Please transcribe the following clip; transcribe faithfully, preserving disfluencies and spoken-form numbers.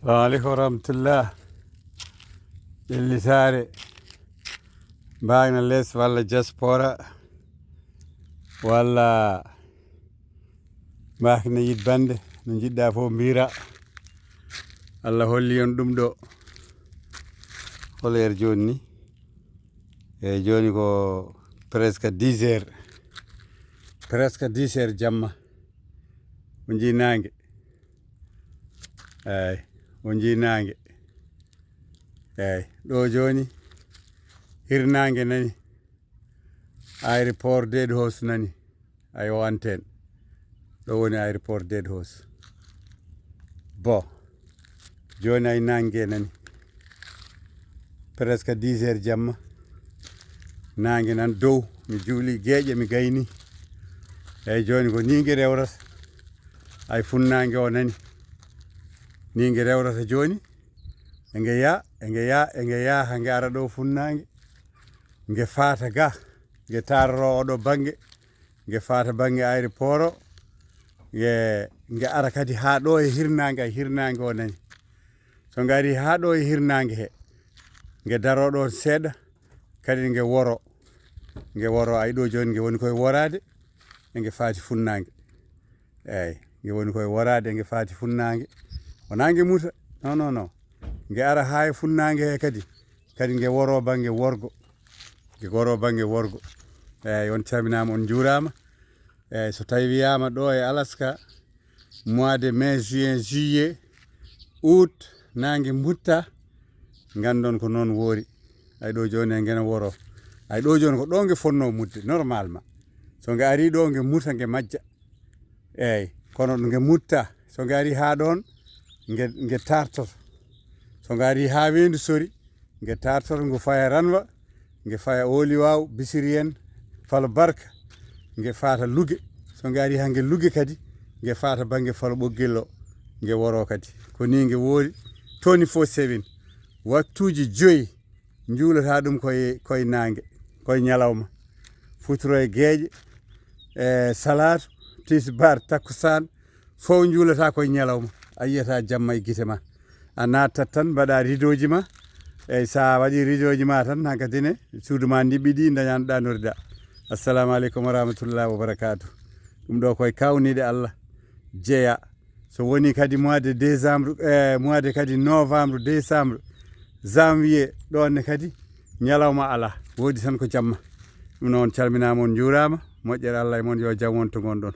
Salamu aleykum wa rahmatullah. Ƴellitaare, mbaagna les walla diaspora walla mbaagna yiɗ bannde, no njiɗɗa fof mbiira. Allah holli on ɗum ɗo. Hol heure jooni ni? Eeyi, jooni ko presque dix heures. Presque dix heures jamma. On njii naange. Eeyi, on njii naange. Eeyi, ɗo jooni hirnaange nani. Aéroport Dead Horse nani. Ay o antenne. Ɗo woni aéroport Dead Horse. Bon, jooni ay naange nani. Presque dix heures jamma. Naange nan dow, mi juuli geeƴe, mi gayni. Eeyi, jooni ko nii nge rewrata. Ay funnaange o nani. Nii nge rewrata jooni. E nge yaa, e nge yaa, e nge yaa, haa nge ara ɗo funnaange. Nge faata ga, nge taaroro oɗo bannge. Nge faata bannge aéroport o. Nge, nge ara kadi haa ɗo e hirnaange, ay hirnaange o nani. So nge ari haa ɗo e hirnaange he, nge daro ɗon seeɗa, kadi nge woro. Nge woro, ay ɗo jooni nge woni koye woraade, e nge faati funnaange. Eeyi, nge woni koye woraade, nge faati funnaange. Wonaa nge muta, non, non, non. Nge ara haa e funnaange he kadi, kadi nge woro bannge worgo. Nge woro bannge worgo. Eeyi, on calminaama, on njuuraama. Eeyi, so tawi wiyaama ɗo e Alaska, mois de mai, juin, juillet, août, naange mutta, nganndon ko noon woori. Ay ɗo jooni e ngena woro. Ay ɗo jooni ko ɗo nge fonnoo mutde, normalement. So nge ari ɗo, nge muta, nge majja. Eeyi, kono nge mutta. So nge ari haa ɗoon, nge, nge taartoto. So nge ari haa weendu sori, nge taartoto, ngu faya Ranwa, nge faya Ooliwaaw, Bisiri en, falo Barka, nge faata Luge. So nge ari haa nge Luge kadi, nge faata bannge falo Ɓoggel o, nge woro kadi. Ko nii nge woori, twenty-four seven. Waktuuji joyi, njuulata ɗum koye, koye naange, koye ñalawma. Futuro e geeƴe, e salaatu, tisbaar, takkusaan, fof njuulata koye ñalawma. A yiyata jamma e gite ma. A naattat tan, mbaɗa ridooji ma. Eeyi, so a waɗi ridooji ma tan, hankadi ne, suudu ma ndiɓɓiɗi, daña no ɗanorɗa. Assalamu aleykum wa rahmatullahi wa barakatuh. Ɗum ɗo koye kawniɗe Allah jeya. So woni kadi mois de décembre, eh, mois de kadi novembre, décembre, janvier, ɗon ne kadi ñalawma alaa. Woodi tan ko jamma. Ɗum noon, calminaama, on njuuraama. Moƴƴere Allah e mon, yo jam won to ngonɗon.